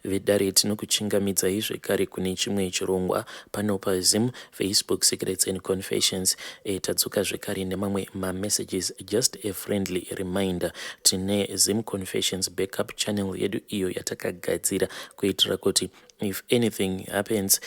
Vedare, tinokuchingamidzai zvekare kune chimwe chirongwa pano paZim Facebook Secrets and Confessions. Tadzoka zvekare nemamwe mamessages. Just a friendly reminder, tine Zim Confessions backup channel yedu iyo yatakagadzira kuitira kuti if anything happens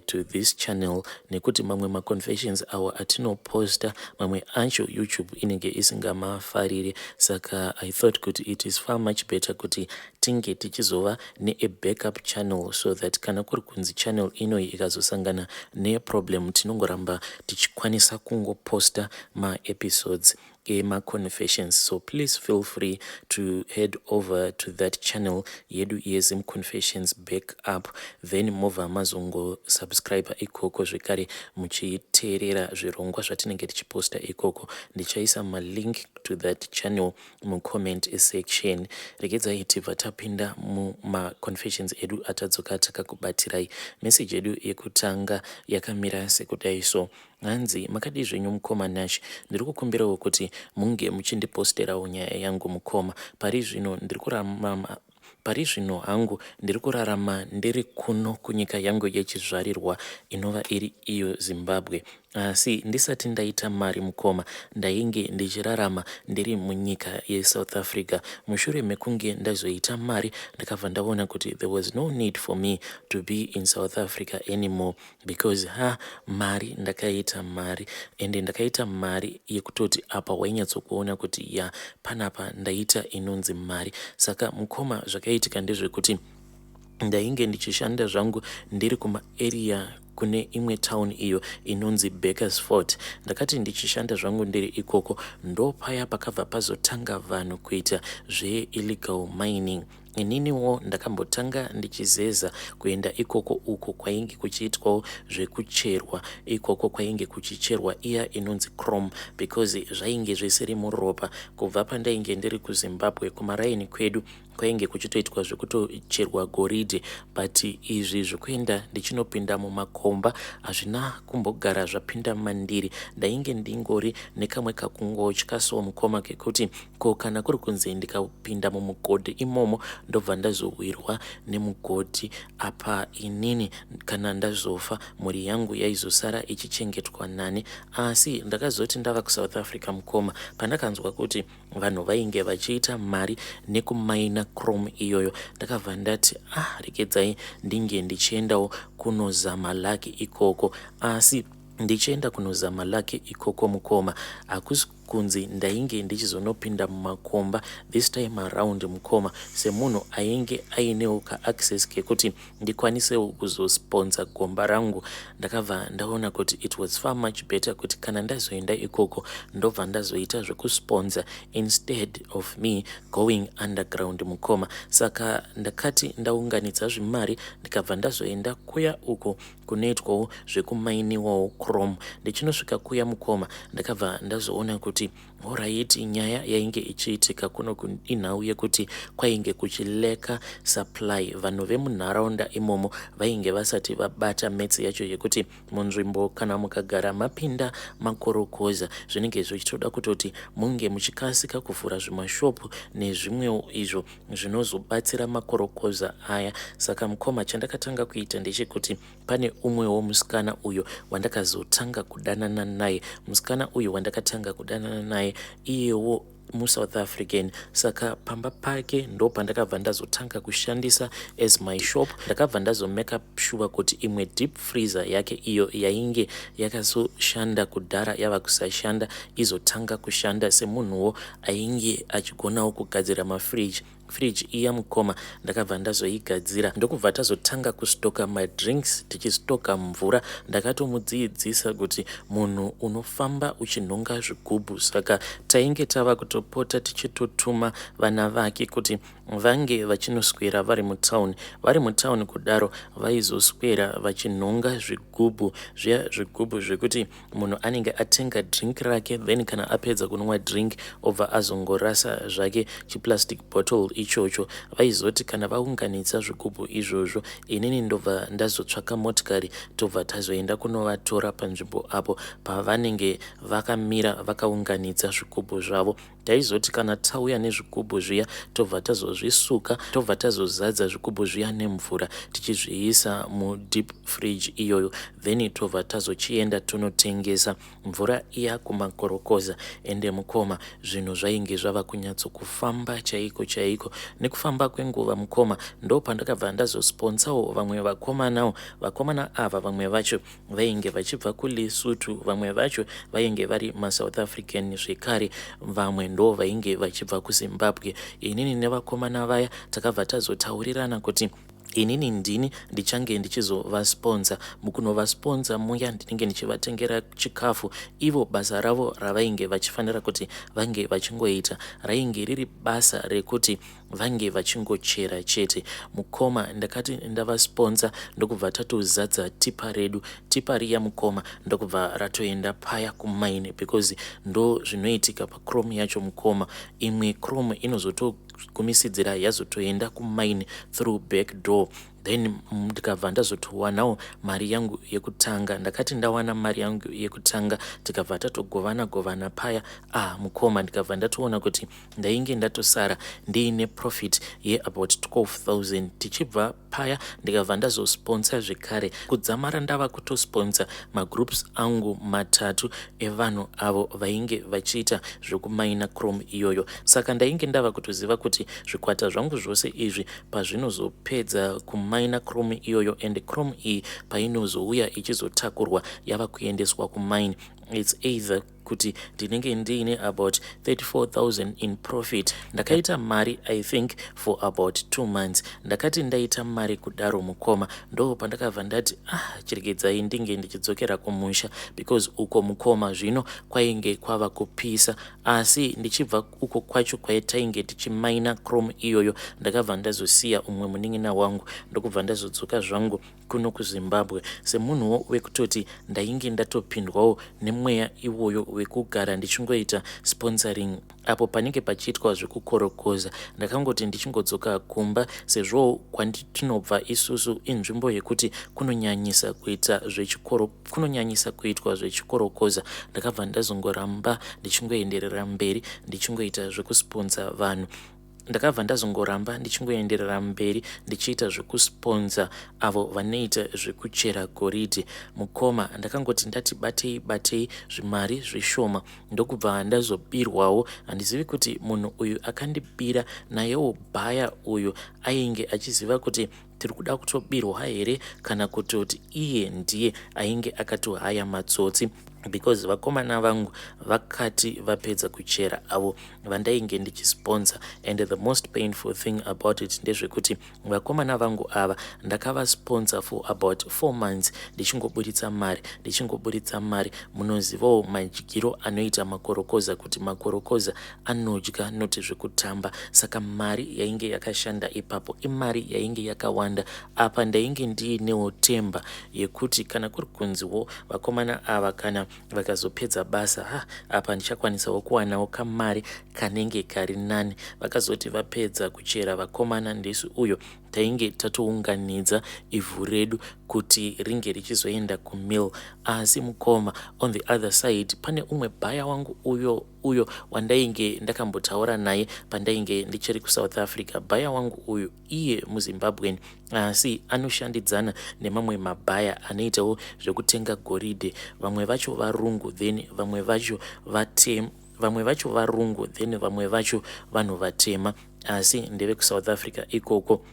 to this channel, nekuti mamwe maconfessions awa atinoposta, mamwe acho YouTube inenge isingamafariri. Saka I thought kuti it is far much better kuti tinge tichizova neabackup channel, so that kana kuri kunzi channel inoyi ikazosangana neproblem, tinongoramba tichikwanisa kungoposta maepisodes emaconfessions. So please feel free to head over to that channel yedu yeZim Confessions Backup, then mobva mazongosubscribe ikoko zvekare, muchiteerera zvirongwa zvatinenge tichiposta ikoko. Ndichaisa malink to that channel mucomment section. Regedzai tibva tapinda mumaconfessions edu atadzoka takakubatirai. Meseji yedu yekutanga yakamira sekudai so. Hanzi, "Makadii zvenyu mukoma Nash? Ndiri kukumbirawo kuti munge muchindiposterawo nyaya yangu mukoma. Pari zvino ndiri kurarama, pari zvino hangu ndiri kurarama ndiri kuno kunyika yangu yechizvarirwa, inova iri iyo Zimbabwe. Asi ndisati ndaita mari mukoma, ndainge ndichirarama ndiri munyika yeSouth Africa. Mushure mekunge ndazoita mari, ndakabva ndaona kuti there was no need for me to be in South Africa anymore, because ha, mari ndakaita mari, ende ndakaita mari yekutoti apa wainyatsokuona kuti ya, panapa ndaita inonzi mari. Saka mukoma, zvakaitika ndezvekuti ndainge ndichishanda zvangu ndiri kumaarea kune imwe town iyo inonzi Bakersfort. Ndakati ndichishanda zvangu ndiri ikoko, ndopaya pakabva pazotanga vanhu kuita zveillegal mining. Ininiwo ndakambotanga ndichizeza kuenda ikoko, uko kwainge kuchiitwawo zvekucherwa ikoko, kwainge kuchicherwa iya inonzi chrome, because zvainge zvisiri muropa. Kubva pandainge ndiri kuZimbabwe, kumaraini kwedu kwainge kuchitoitwa zvekutocherwa goridhe, but izvi zvekuenda ndichinopinda mumakomba hazvina kumbogara zvapinda mandiri. Ndainge ndingori nekamwe kakungotya so mukoma, kekuti ko kana kuri kunzi ndikapinda mumugodhi imomo, ndobva ndazowirwa nemugodhi apa, inini kana ndazofa, mhuri yangu yaizosara ichichengetwa nani? Asi ndakazoti ndava kuSouth Africa mukoma, pandakanzwa kuti vanhu vainge vachiita mari nekumaina chrome iyoyo, ndakabva ndati, 'Ah, regedzai ndinge ndichiendawo kunozama luck ikoko.' Asi ndichienda kunozama luck ikoko mukoma, hakusi kunzi ndainge ndichizonopinda mumakomba. This time around mukoma, semunhu ainge ainewo kaaccess kekuti ndikwanisewo kuzosponsa gomba rangu, ndakabva ndaona kuti it was far much better kuti kana ndazoenda ikoko, ndobva ndazoita zvekusponsa instead of me going underground mukoma. Saka ndakati ndaunganidza zvimari, ndikabva ndazoenda kuya uko kunoitwawo zvekumainiwawo chrome. Ndichinosvika kuya mukoma, ndakabva ndazoona kuti alright, nyaya yainge ichiitika kuno inhau yekuti kwainge kuchilacka supply. Vanhu vemunharaunda imomo vainge vasati vabata metsi yacho yekuti munzvimbo kana mukagara mapinda makorokoza, zvinenge zvichitoda kutoti munge muchikasika kuvhura zvimashopu nezvimwewo izvo zvinozobatsira makorokoza aya. Saka mukoma, chandakatanga kuita ndechekuti pane umwewo musikana uyo wandakazotanga kudanana naye. Musikana uyu wandakatanga kudanana naye, iyewo muSouth African. Saka pamba pake ndo pandakabva ndazotanga kushandisa as my shop. Ndakabva ndazomake sure kuti imwe deep freezer yake iyo yainge yakazoshanda kudhara yava kusashanda izotanga kushanda. Semunhuwo ainge achigonawo kugadzira mafridge, fridge iya mukoma ndakabva ndazoigadzira, ndokubva tazotanga kustoka madrinks, tichistoka mvura. Ndakatomudzidzisa kuti munhu unofamba uchinhonga zvigubhu. Saka tainge tava kutopota tichitotuma vana vake kuti vange vachinoswera vari mutauni. Vari mutauni kudaro, vaizoswera vachinhonga zvigubhu zviya, zvigubhu zvekuti munhu anenge atenga drink rake, then kana apedza kunwa drink, obva azongorasa zvake chiplastic bottle. ichocho. Vaizoti kana vaunganidza zvigubhu izvozvo, inini ndobva ndazotsvaka motikari tobva tazoenda kunovatora panzvimbo apo pavanenge vakamira vakaunganidza zvigubhu zvavo. Taizoti kana tauya nezvigubhu zviya tobva tazozvisuka, tobva tazozadza zvigubhu zviya nemvura tichizviisa mudeep fridge iyoyo, then tobva tazochienda tonotengesa mvura iya kumakorokoza. Ende mukoma, zvinhu zvainge zvava kunyatsokufamba chaiko chaiko. Nekufamba kwenguva mukoma, ndo pandakabva ndazosponsawo vamwe vakomanawo. Vakomana ava vamwe vacho vainge vachibva kuLesotho, vamwe vacho vainge vari maSouth African zvekare, vamwe ndo vainge vachibva kuZimbabwe. Inini nevakomana vaya takabva tazotaurirana kuti inini ndini ndichange ndichizovasponsa. Mukunovasponsa muya ndinenge ndichivatengera chikafu. Ivo basa ravo ravainge vachifanira kuti vange vachingoita rainge riri basa rekuti vange vachingochera chete. Mukoma, ndakati ndavasponsa ndokubva tatozadza tipa redu. Tipa riya mukoma ndokubva ratoenda paya kumaini, because ndo zvinoitika pachrome yacho mukoma. Imwe chrome inozotogumisidzira yazotoenda kumaini through back door. Then ndikabva ndazotowanawo mari yangu yekutanga. Ndakati ndawana mari yangu yekutanga, tikabva tatogovana govana paya. Ah mukoma, ndikabva ndatoona kuti ndainge ndatosara ndiine profit yeabout 12,000. Tichibva paya ndikabva ndazosponsa zvekare, kudzamara ndava kutosponsa magroups angu matatu evanhu avo vainge vachiita zvekumaina chrome iyoyo. Saka ndainge ndava kutoziva kuti zvikwata zvangu zvose izvi pazvinozopedza kumaina chrome iyoyo, and chrome iyi painozouya ichizotakurwa yava kuendeswa kumaini, it's either kuti ndinenge ndiine about 34,000 in profit. Ndakaita mari, I think, for about 2 months. Ndakati ndaita mari kudaro mukoma, ndo pandakabva ndati, ah, chiregedzai ndinge ndichidzokera kumusha, because uko mukoma zvino kwainge kwava kupisa. Asi ndichibva uko kwacho kwaitainge tichimaina chrome iyoyo, ndakabva ndazosiya umwe munin'ina wangu, ndokubva ndazodzoka zvangu kuno kuZimbabwe, semunhuwo wekutoti ndainge ndatopindwawo nemweya iwoyo wekugara ndichingoita sponsoring apo panenge pachiitwa zvekukorokoza. Ndakangoti ndichingodzoka kumba, sezvowo kwanditinobva isusu inzvimbo yekuti kunonyanyisa kuita zvechikoro, kunonyanyisa kuitwa zvechikorokoza, ndakabva ndazongoramba ndichingoenderera mberi ndichingoita zvekusponsa vanhu. Ndakabva ndazongoramba ndichingoenderera mberi ndichiita zvekusponsa avo vanoita zvekuchera goridhe. Mukoma, ndakangoti ndati batei batei zvimari zvishoma, ndokubva ndazobirwawo. Handizivi kuti munhu uyu akandibira nayewo bhaya uyu ainge achiziva kuti tiri kuda kutobirwa here, kana kutoti iye ndiye ainge akatohaya matsotsi, because vakomana vangu vakati vapedza kuchera, avo vandainge ndichisponsa, and the most painful thing about it ndezvekuti vakomana vangu ava ndakavasponsa for about 4 months, ndichingoburitsa mari, ndichingoburitsa mari. Munozivawo madyiro anoita makorokoza, kuti makorokoza anodya noti zvekutamba. Saka mari yainge yakashanda ipapo imari yainge yakawanda. Apa ndainge ndiinewo temba yekuti kana kuri kunziwo vakomana ava kana vakazopedza basa, ha, apa ndichakwanisawo kuwanawo kamari kanenge kari nani. Vakazoti vapedza kuchera vakomana, ndisu uyo tainge tatounganidza ivhu redu kuti ringe richizoenda kumill. Asi mukoma, on the other side pane umwe bhaya wangu uyo wandainge ndakambotaura naye pandainge ndichiri kuSouth Africa. Bhaya wangu uyu iye muZimbabwean, asi anoshandidzana nemamwe mabhaya anoitawo zvekutenga goridhe. Vamwe vacho varungu, then vamwe vacho vatema, vamwe vacho varungu, then vamwe vacho vanhu vatema, asi ndevekuSouth Africa ikoko.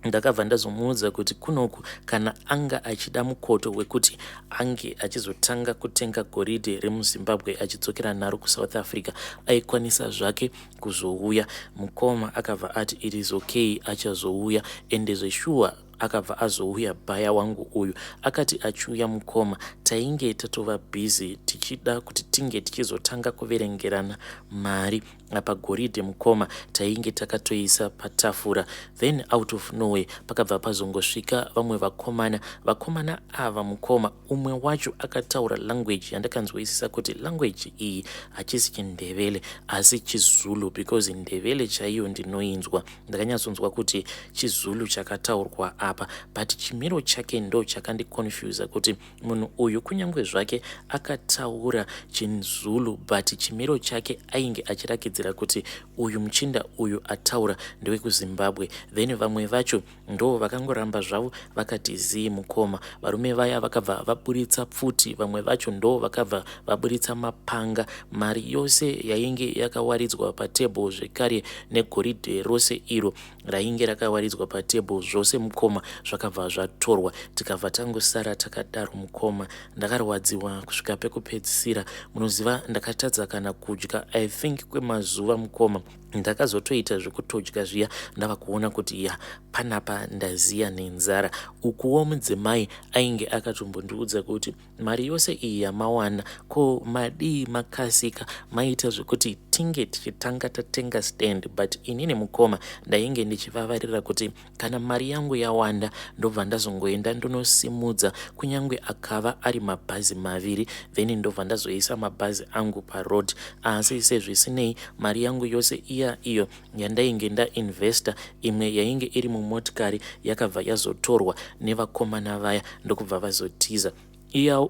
Ndakabva ndazomuudza kuti kunoku kana anga achida mukoto wekuti ange achizotanga kutenga goridhe remuZimbabwe achidzokera naro kuSouth Africa, aikwanisa zvake kuzouya. Mukoma, akabva ati it is okay, achazouya. Ende zveshuwa akabva azouya bhaya wangu uyu. Akati achiuya mukoma, tainge tatova busy tichida kuti tinge tichizotanga kuverengerana mari. Apa goridhe mukoma tainge takatoisa patafura. Then out of nowhere pakabva pazongosvika vamwe vakomana. Vakomana ava mukoma, umwe wacho akataura language yandakanzwisisa kuti language iyi hachisi chiNdevele asi chiZulu, because Ndevele chaiyo ndinoinzwa. Ndakanyatsonzwa kuti chiZulu chakataurwa apa, but chimiro chake ndo chakandiconfusa kuti munhu uyu kunyange zvake akataura chiZulu, but chimiro chake ainge achirakidzira kuti uyu muchinda uyu ataura ndewekuZimbabwe. Then vamwe vacho ndo vakangoramba zvavo vakati zii mukoma. Varume vaya vakabva vaburitsa pfuti, vamwe vacho ndo vakabva vaburitsa mapanga. Mari yose yainge yakawaridzwa patebhuru, zvekare negoridhe rose iro rainge rakawaridzwa patebhuru, zvose mukoma zvakabva zvatorwa, tikabva tangosara takadaro mukoma. Ndakarwadziwa kusvika pekupedzisira. Munoziva, ndakatadza kana kudya, I think kwemazuva mukoma. Ndakazotoita zvekutodya zviya ndava kuona kuti ya, panapa ndaziya nenzara. Ukuwo mudzimai ainge akatombondiudza kuti mari yose iyi yamawana, ko madii makasika maita zvekuti tinge tichitanga tatenga stand? But inini mukoma ndainge ndichivavarira kuti kana mari yangu yawanda, ndobva ndazongoenda ndonosimudza kunyange akava ari mabhazi 2, then ndobva ndazoisa mabhazi angu paroad. Asi sezvisinei, mari yangu yose iya iyo yandainge ndainvesta, imwe yainge iri mumotikari, yakabva yazotorwa nevakomana vaya, ndokubva vazotiza.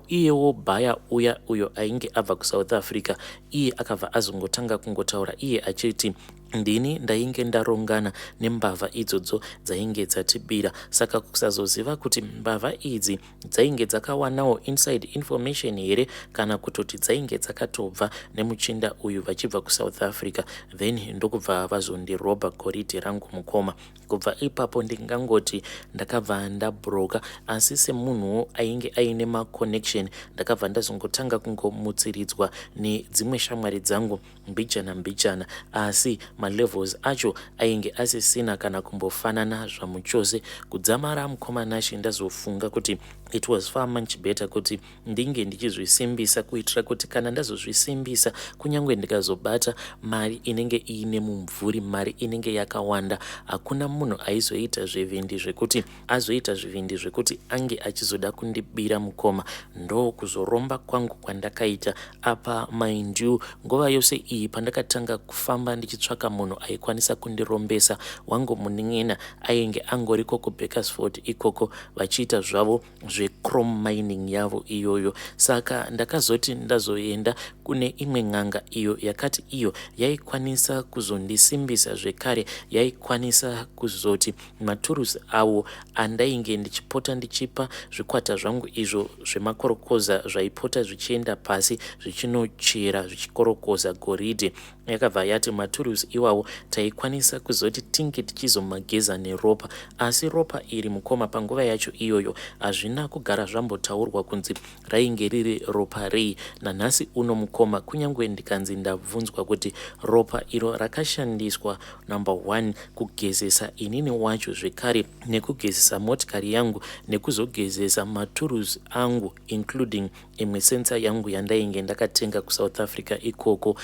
Iyewo buyer uya uyo ainge abva kuSouth Africa, iye akabva azongotanga kungotaura iye achiti ndini ndainge ndarongana nembavha idzodzo dzainge dzatibira. Saka kusazoziva kuti mbavha idzi dzainge dzakawanawo inside information here, kana kutoti dzainge dzakatobva nemuchinda uyu vachibva kuSouth Africa, then ndokubva vazondirobha goridhe rangu mukoma. Kubva ipapo ndingangoti ndakabva ndabroka, asi semunhuwo ainge aine maconnection, ndakabva ndazongotanga kungomutsiridzwa nedzimwe shamwari dzangu mbijana mbijana, asi malevels acho ainge asisina kana kumbofanana zvamuchose. Kudzamara mukoma Nashe ndazofunga kuti it was far much better kuti ndinge ndichizvisimbisa, kuitira kuti kana ndazozvisimbisa, kunyange ndikazobata mari inenge iine mumvuri, mari inenge yakawanda, hakuna munhu aizoita zvivindi zvekuti azoita zvivindi zvekuti ange achizoda kundibira mukoma. Ndo kuzoromba kwangu kwandakaita apa. Mind you, nguva yose iyi pandakatanga kufamba ndichitsvaka munhu aikwanisa kundirombesa, wangu munin'ina ainge angoriko kuBakersford ikoko vachiita zvavo zvechrome mining yavo iyoyo. Saka ndakazoti ndazoenda kune imwe n'anga iyo yakati iyo yaikwanisa kuzondisimbisa, zvekare yaikwanisa kuzoti maturusi awo andainge ndichipota ndichipa zvikwata zvangu izvo zvemakorokoza zvaipota zvichienda pasi zvichinochera zvichikorokoza goridhe, yakabva yati maturusi iwawo taikwanisa kuzoti tinge tichizomageza neropa. Asi ropa iri mukoma, panguva yacho iyoyo hazvina kugara zvambotaurwa kunzi rainge riri ropa rei. Nanhasi uno mukoma, kunyange ndikanzi ndabvunzwa kuti ropa iro rakashandiswa number one kugezesa inini wacho, zvekare nekugezesa motikari yangu, nekuzogezesa maturusi angu, including imwe sensor yangu yandainge ndakatenga kuSouth Africa ikoko,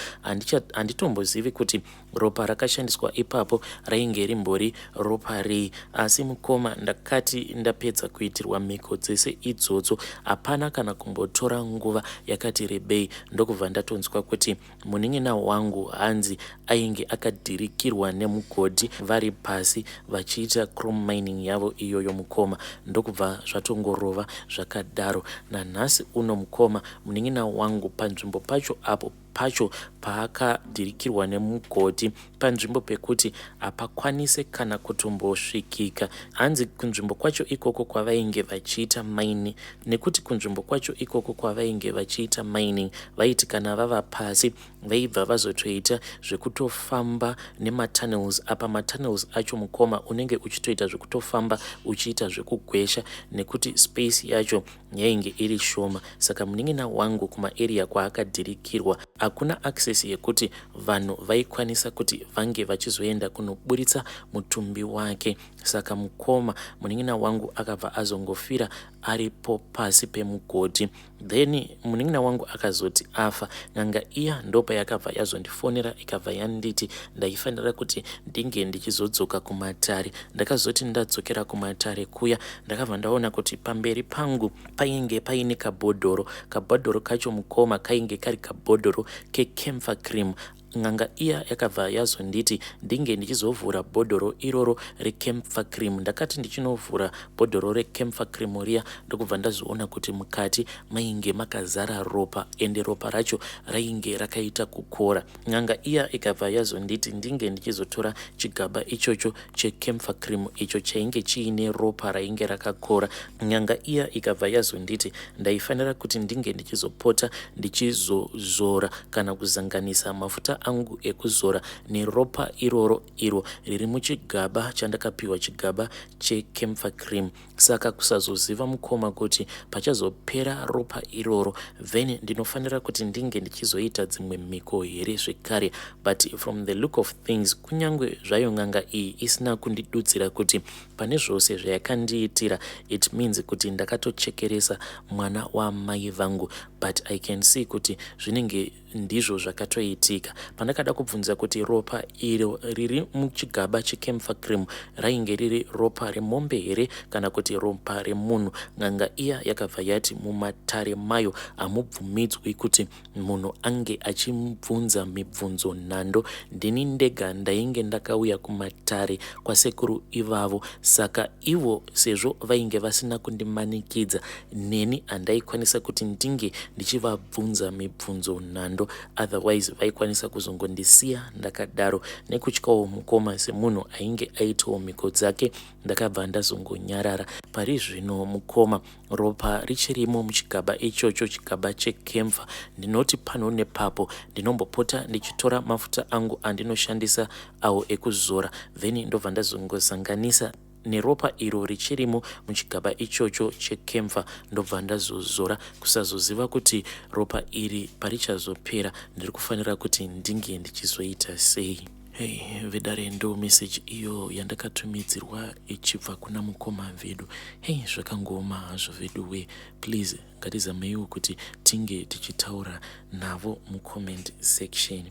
handitombozivi kuti ropa rakashandiswa ipapo rainge rimbori ropa rei. Asi mukoma, ndakati ndapedza kuitirwa mhiko dzese idzodzo, hapana kana kumbotora nguva yakati rebei, ndokubva ndatonzwa kuti munin'ina wangu hanzi ainge akadhirikirwa nemugodhi vari pasi vachiita chrome mining yavo iyoyo mukoma, ndokubva zvatongorova zvakadaro. Nanhasi uno mukoma, munin'ina wangu panzvimbo pacho apo pacho paakadhirikirwa nemugodhi, panzvimbo pekuti hapakwanise kana kutombosvikika. Hanzi kunzvimbo kwacho ikoko kwavainge vachiita mining, nekuti kunzvimbo kwacho ikoko kwavainge vachiita mining, vaiti kana vava pasi vaibva vazotoita zvekutofamba nematunnels. Apa matunnels acho mukoma, unenge uchitoita zvekutofamba uchiita zvekugwesha, nekuti space yacho yainge iri shoma. Saka munin'ina wangu kumaarea kwaakadhirikirwa Hakuna access yekuti vanhu vaikwanisa kuti vange vachizoenda kunoburitsa mutumbi wake. Saka mukoma, munin'ina wangu akabva azongofira aripo pasi pemugodhi. Then munin'ina wangu akazoti afa, n'anga iya ndopayakabva yazondifonera ikabva yanditi ndaifanira kuti ndinge ndichizodzoka kumatare. Ndakazoti ndadzokera kumatare kuya, ndakabva ndaona kuti pamberi pangu painge paine kabhodhoro. Kabhodhoro kacho mukoma kainge kari kabhodhoro kecamphor cream. N'anga iya yakabva yazonditi ndinge ndichizovhura bhodhoro iroro recamphor cream. Ndakati ndichinovhura bhodhoro recamphor cream riya, ndokubva ndazoona kuti mukati mainge makazara ropa, ende ropa racho rainge rakaita kukora. N'anga iya ikabva yazonditi ndinge ndichizotora chigaba ichocho checamphor cream icho chainge chiine ropa rainge rakakora. N'anga iya ikabva yazonditi ndaifanira kuti ndinge ndichizopota ndichizozora kana kuzanganisa mafuta angu ekuzora neropa iroro iro riri muchigaba chandakapiwa, chigaba checamphor cream. Saka kusazoziva mukoma kuti pachazopera ropa iroro, then ndinofanira kuti ndinge ndichizoita dzimwe mhiko here zvekare? But from the look of things, kunyange zvayo n'anga iyi isina kundidudzira kuti pane zvose zvayakandiitira, it means kuti ndakatochekeresa mwana wamai vangu, but I can see kuti zvinenge ndizvo zvakatoitika. Pandakada kubvunza kuti ropa iro riri muchigaba checamphor cream rainge riri ropa remombe here kana kuti ropa remunhu, n'anga iya yakabva yati mumatare mayo hamubvumidzwi kuti munhu ange achibvunza mibvunzo nhando. Ndini ndega ndainge ndakauya kumatare kwasekuru ivavo, saka ivo sezvo vainge vasina kundimanikidza, neni handaikwanisa kuti ndinge ndichivabvunza mibvunzo nhando, otherwise vaikwanisa kuzongondisiya ndakadaro. Nekutyawo mukoma, semunhu ainge aitawo mhiko dzake, ndakabva ndazongonyarara. Pari zvino mukoma, ropa richirimo muchigaba ichocho, chigaba checamphor. Ndinoti pano nepapo ndinombopota ndichitora mafuta angu andinoshandisa awo ekuzora, then ndobva ndazongozanganisa neropa iro richirimo muchigaba ichocho checamphor, ndobva ndazozora. Kusazoziva kuti ropa iri parichazopera, ndiri kufanira kuti ndinge ndichizoita sei? Hei vedare, ndo meseji iyo yandakatumidzirwa ichibva kuna mukoma vedu. Hei, zvakangooma hazvo vedu we. Please, ngatizameiwo kuti tinge tichitaura navo mucomment section.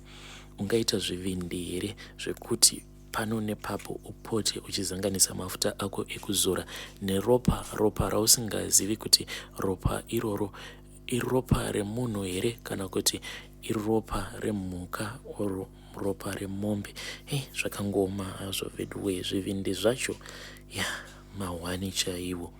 Ungaita zvivindi here zvekuti pano nepapo upote uchizanganisa mafuta ako ekuzora neropa, ropa rausingazivi kuti ropa iroro iropa remunhu here kana kuti iropa remhuka or ropa remombe? Hei, zvakangooma hazvo veduwe. Zvivindi zvacho ya mahwani chaiwo.